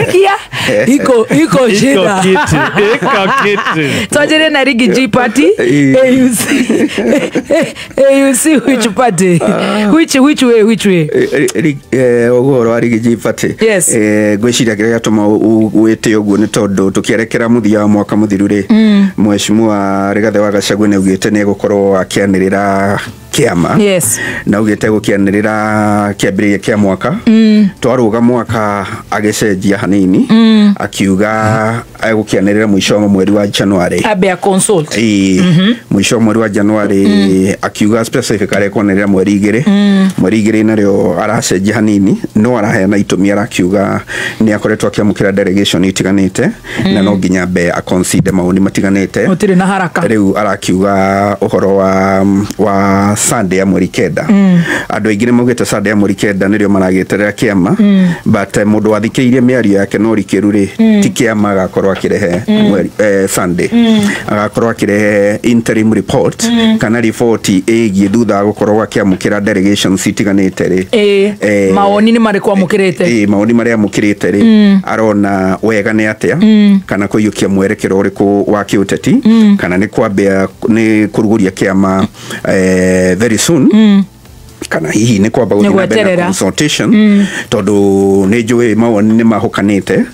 Ukisikia iko iko shida. Iko kitu, iko kitu. Twajire na Riggy G party, AUC, AUC, which party, which way, which way? Ũhoro wa Riggy G party, Yes. Ngwĩciria kĩrĩa gĩatũma wĩte ũguo nĩ tondũ tũkĩerekera mũthia wa mwaka mũthiru rĩ, Mheshimiwa Rigathĩ wa Gachagua nĩ augĩte nĩ egũkorwo akĩanĩrĩra kĩama, na augĩte gũkĩanĩrĩra kĩambĩrĩria kĩa mwaka. Twarũga mwaka agĩcenjia hanini, akiuga egũkĩanĩrĩra mũico wa mweri wa January. Abe a consult. Ĩĩ, mũico wa mweri wa January akiuga specifically ekwanĩrĩra mweri 2. Mweri 2 narĩo aracenjia hanini, no araheana itũmi, arakiuga nĩ akoretwo akĩamũkĩra delegation itiganĩte na no nginya mbe aconsider mawoni matiganĩte. Gũtirĩ na haraka. Rĩu arakiuga ũhoro wa Sunday ya mweri 9. Andũ aingĩ nĩ maugĩte Sunday ya mweri 9 nĩrĩo maragĩeterera kĩama, but mũndũ wathikĩrĩirie mĩario yake no rikĩru rĩ, ti kĩama agakorwo akĩrehe mweri, Sunday agakorwo akĩrehe interim report kana riboti ĩgiĩ thutha wa gũkorwo akĩamũkĩra delegations itiganĩte rĩ. Mawoni nĩ marĩkũ amũkĩrĩte? Ĩĩ, mawoni marĩa amũkĩrĩte rĩ, arona wega nĩ atĩa kana kũiyũkia mwerekero ũrĩkũ wa kĩũteti, kana nĩ kwambia nĩ kũrugũria kĩama very soon, kana hihi nĩ kwamba gũthiĩ na mbere na gweterera. consultation, tondũ nĩ njũĩ mawoni nĩ mahũkanĩte.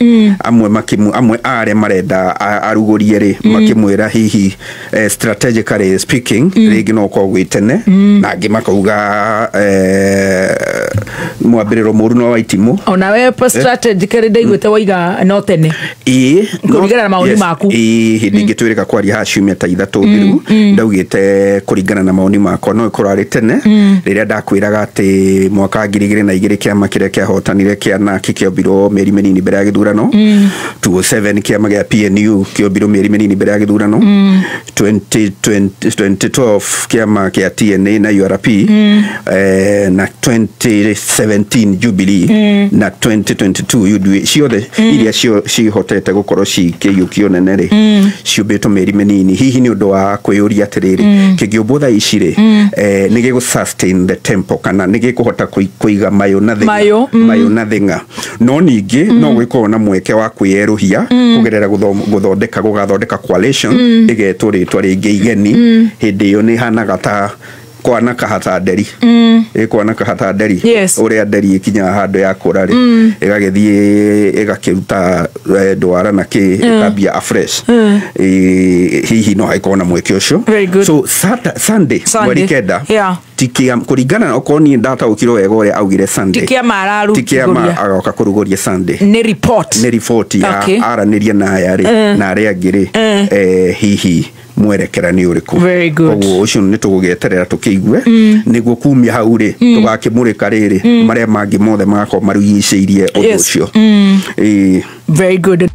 Amwe makimu amwe arĩa marenda arugũrie rĩ, makĩmwĩra hihi strategically speaking rĩngĩ no ũkorwo gwĩ tene, na angĩ makauga mwambĩrĩro mũru no wa itimũ. Ona we strategically ndaiguĩte waiga no tene. Ĩĩ. Kũringana na mawoni maku. Ĩĩ, hĩndĩ ĩngĩ twĩrĩga kwaria haha ciumia ta 3 thiru, ndaugĩte kũringana na mawoni makwa no ĩkorwo arĩ tene, rĩrĩa ndakwĩraga atĩ mwaka wa 2002 kĩama kĩrĩa kĩahotanire kĩa NARC kĩombirwo mĩeri mĩnini mbere ya gĩthurano, 2007 kĩama gĩa PNU kĩombirwo mĩeri mĩnini mbere ya gĩthurano, 2020 2012 kĩama kĩa TNA na URP, na 2017 Jubilee, na 2022 UDA, ciothe iria cihotete gũkorwo cikĩiyũkio nene rĩ, ciũmbĩtwo mĩeri mĩnini. Hihi nĩ ũndũ wa kwĩyũria atĩrĩrĩ, kĩngĩũmbwo thaa ici rĩ, nĩ gĩgũ sustain the tempo kana nĩ gĩkũhota kũiga mayũ na thĩng'a? Mayũ, Mayũ na thĩng'a, no ningĩ no gwĩkorwo na mweke wa kwĩyerũhia kũgerera gũthondeka gũgathondeka coalition ĩgetwo rĩtwa rĩngĩ igeni. Hĩndĩ ĩyo nĩ hanaga ta kwana kahata nderi, ĩkwana kahata nderi, ũrĩa nderi ĩkinyaga handũ ya kũra rĩ, ĩgagĩthiĩ ĩgakĩruta ndwara na kĩ, ĩkambia afresh. Hihi no hagĩkorwo na mweke ũcio. Very good. So Sunday, Sunday. mweri 9, ti kũringana na okorwo niĩ ndataũkirwo wega ũrĩa augire Sunday, Ti kĩama araru- ti kĩama agoka kũrugũria Sunday. Nĩ report. Nĩ riboti ya aranĩria na aya rĩ na arĩa angĩ rĩ, hihi mwerekera nĩ ũrĩkũ. Very good. Koguo ũcio nĩ tũgũgĩeterera tũkĩigue, nĩguo kumia hau rĩ, tũgakĩmũrĩka rĩrĩ marĩa mangĩ mothe magakorwo marigicĩirie ũndũ ũcio. Ĩĩ. Very good.